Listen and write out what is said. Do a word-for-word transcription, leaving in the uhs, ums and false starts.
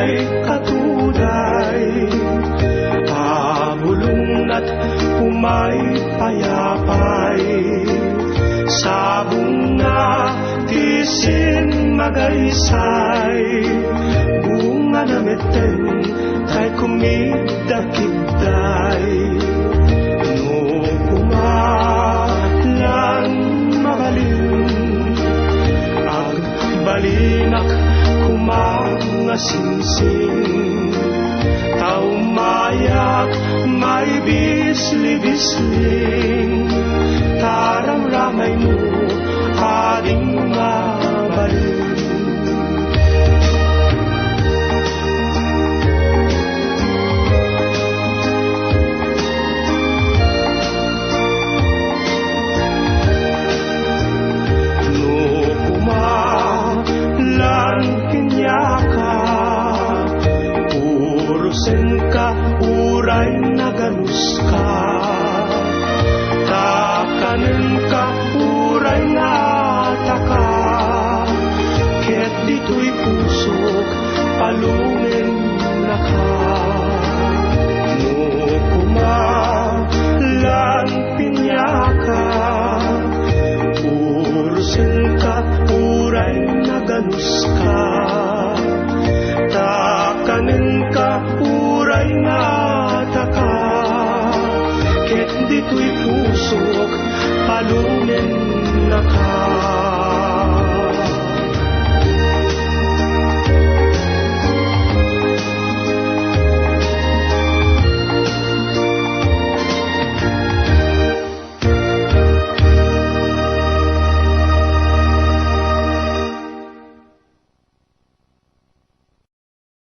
Katuday a bulongnat, umay payapay, sabongna ti simmagaysay, bungana metten tay kumidda-kidday. No koma lan mabalin, ag- balinak koma nga singsing, ta umayak maibisli-bisling, ta ramramaymo a dimo mabalin. No koma lan kaniaka, urosenka uray naganuska, ta kanenka uray ngataka, ket ditoy pusok palungennaka. No koma lan piniaka, urosenka uray naganuska, ta kanenka uray ngataka, ket ditoy pusok palungennaka.